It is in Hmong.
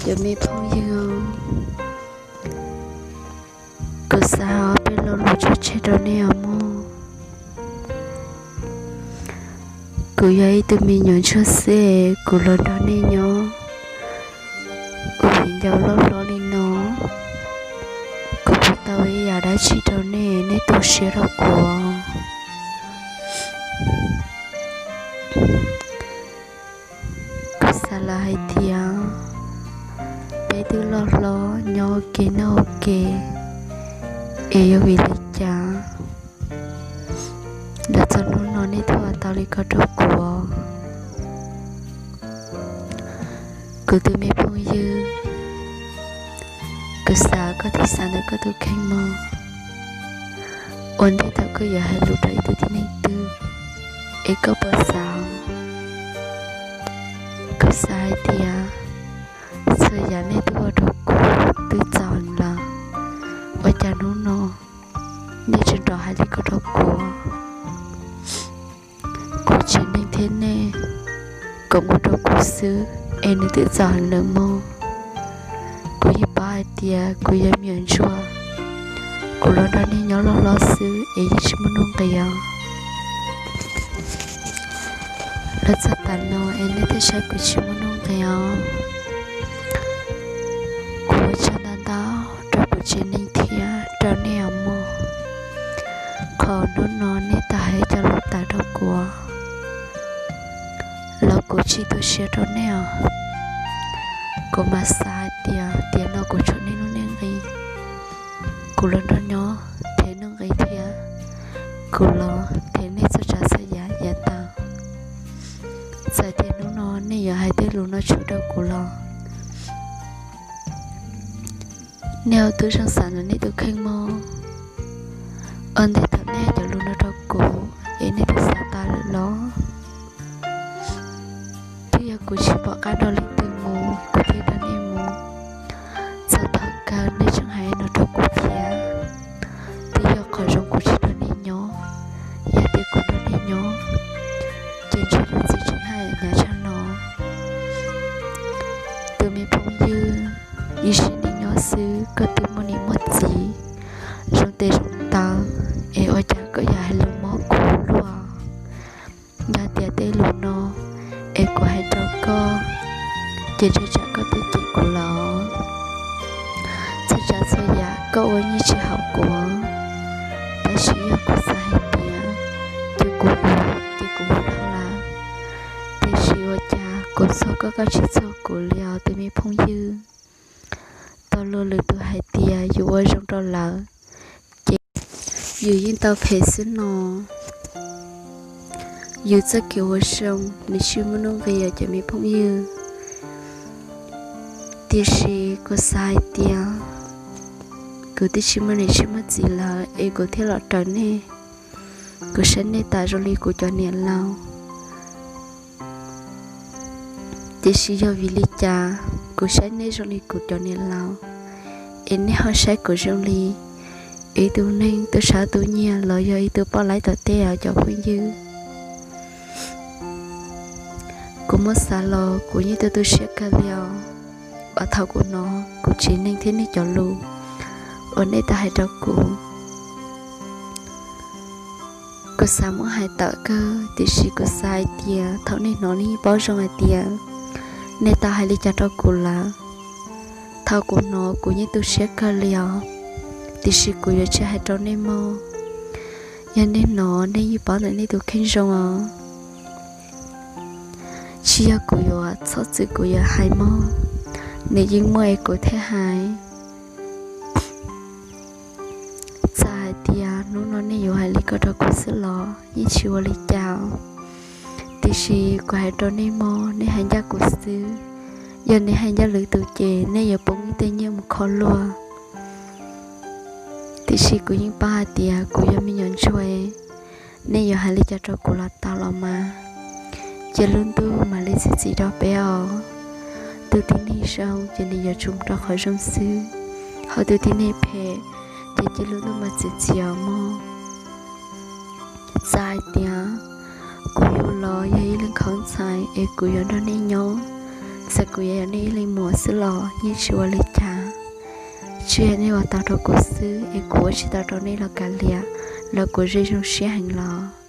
Cov me phooj ywg, kuv xav hais ob peb lo lus tso tseg rau nej os mog. Kuv yog ib tug me nyuam ntsuag xwb, kuv los nrog nej nyob ua viv ncaus loj hlob li no, kuv puas tau ib yam dab tsi rau nej, nej tu siab rau kuv. Kuv xav lawm hais tias peb twb loj hlob nyob ua ke noj ua ke, es yog vim li cas los txog hnub no nej tuaj tau li ko rau kuv? Kuv tus me phooj ywg, kuv xav koj thiaj xav ntawm koj tus kheej mog. Ua ntej thaum koj yuav hais lus rau ib tug tib neeg twg, es koj puas xav? Koj xav hais tias txhua yam nej twb ua rau kuv twb txaus heev lawm, ua cas hnub no nej tseem rov hais li ko rau kuv? Kuv tsev neeg thiab nej, kuv ua rau kuv xwb es nws twb txaus heev lawm mog. Kuv yeej paub hais tias kuv yog me nyuam ntsuag, kuv los nrog nej nyob loj hlob xwb es yeej tsis muaj nuj nqis os. Los txog tav no es nej thiaj saib kuv tsis muaj nuj nqis os. Kuv ua tsaug ntau ntau rau kuv tsev neeg thiab rau nej os mog. Qhov hnub no nej tau hais cov lus tawv rau kuv los kuv tsis tu siab rau nej os. Kuv mas xav hais tias tiam no kuv tshuav nej lub neej nqis, kuv los nrog nyob thiab nuj nqis thiab, kuv los thiab nej txhua tsav txhua yam yav tag. Txawm tias hnub no nej yuav hais tej lus no tshua rau kuv los nej ua tib zoo xav ntawm nej tus kheej mog. Ua ntej thaum nej hais cov lus no rau kuv es nej twb xav tas lawm los? Twb yog kuv tsis pom qab nrog leej twg mus kuv thiaj nrog nej mus. Txog thaum kawg nej tseem hais no rau kuv thiab. Twb yog qhov zoo kuv tsis nrog nej nyob. Yog tias kuv nrog nej nyob ces ntshe kuv txiv tseem haj yam hnyav tshaj no. Tus me phooj ywg, ib sim neej nyob xwb koj twb muaj niam muaj txiv, zoo tes zoo taw, es ua cas koj yuav hais lus mob kuv luaj? Yog tias tej lus no es kuv hais rau koj, ces ntshai tsam koj twb cem kuv los. Txhua tsav txhua yam koj ua yeej tsis haum kuv, tab sis yog kuv xav hais tias ces kuv ua ces kuv ua dhau lawm. Tiam sis ua cas kuv txhua koj, koj tsis txhua kuv li os tus me phooj ywg. Tau luag lwm tus hais tias yus ua zoo rau lawv ces yus yeej tau phem xwb no. Yus txoj kev ua zoo nws tsis muaj nuj nqis os cov me phooj ywg. Tiam sis kuv xav hais tias kuv twb tsis muaj niam tsis muaj txiv lawm es kuv thiaj los raws nej. Kuv saib nej tas zoo li kuv cov niam laus. Tiam sis yog vim li cas kuv saib nej zoo li kuv cov niam laus, es nej ho saib kuv zoo li ib tug neeg tub sab tub nyiag los yog ib tug poj laib tom tej os cov phooj ywg? Kuv muab xav los kuv yeej tu tu siab kawg li os. Uas thaum kuv hnov kuv tsev neeg thiab nej cov lus uas nej tau hais rau kuv, kuv xav muab hais tawm kawg, tiam sis kuv xav hais tias thaum nej hnov nej yeej paub zoo hais tias nej tau hais li cas rau kuv lawm. Thaum kuv hnov kuv yeej tu siab kawg li os, tiam sis kuv yuav tsis hais rau nej mog. Yog nej hnov nej yeej paub ntawm nej tus kheej zoo os. Tsis yog kuv yuav txhob txwm kuv yuav hais mog, nws yeej muaj es kuv thiaj hais. Txawm hais tias hnub no nej yuav hais li ko rau kuv xwb los yeej tsis ua li cas, tiam sis kuv hais rau nej mog, nej hais ncaj kuv xwb. Yog nej hais ncaj lwm tus ces nej yuav poob ib tej nyiaj mus kho luaj. Tiam sis kuv yeej paub hais tias kuv yog me nyuam ntsuag, nej yuav hais li cas rau kuv los tau los mas, cia lub ntuj mam li txiav txim rau peb os. Tus tib neeg zoo ces nws yuav tsum rau qhov zoo xwb, ho tus tib neeg phem ces cia lub ntuj mas txiav txim os mog. Txawm hais tias kuv yug los yog ib leeg khaub ntxhais es kuv yuav nrog nej nyob, Txawm kuv yog nej ib leeg muam xwb los yeej tsis ua li cas. Tsuas yog nej ua tau rau kuv xwb es kuv ua tsis tau rau nej los kav liam, los kuv yeej zoo siab heev los.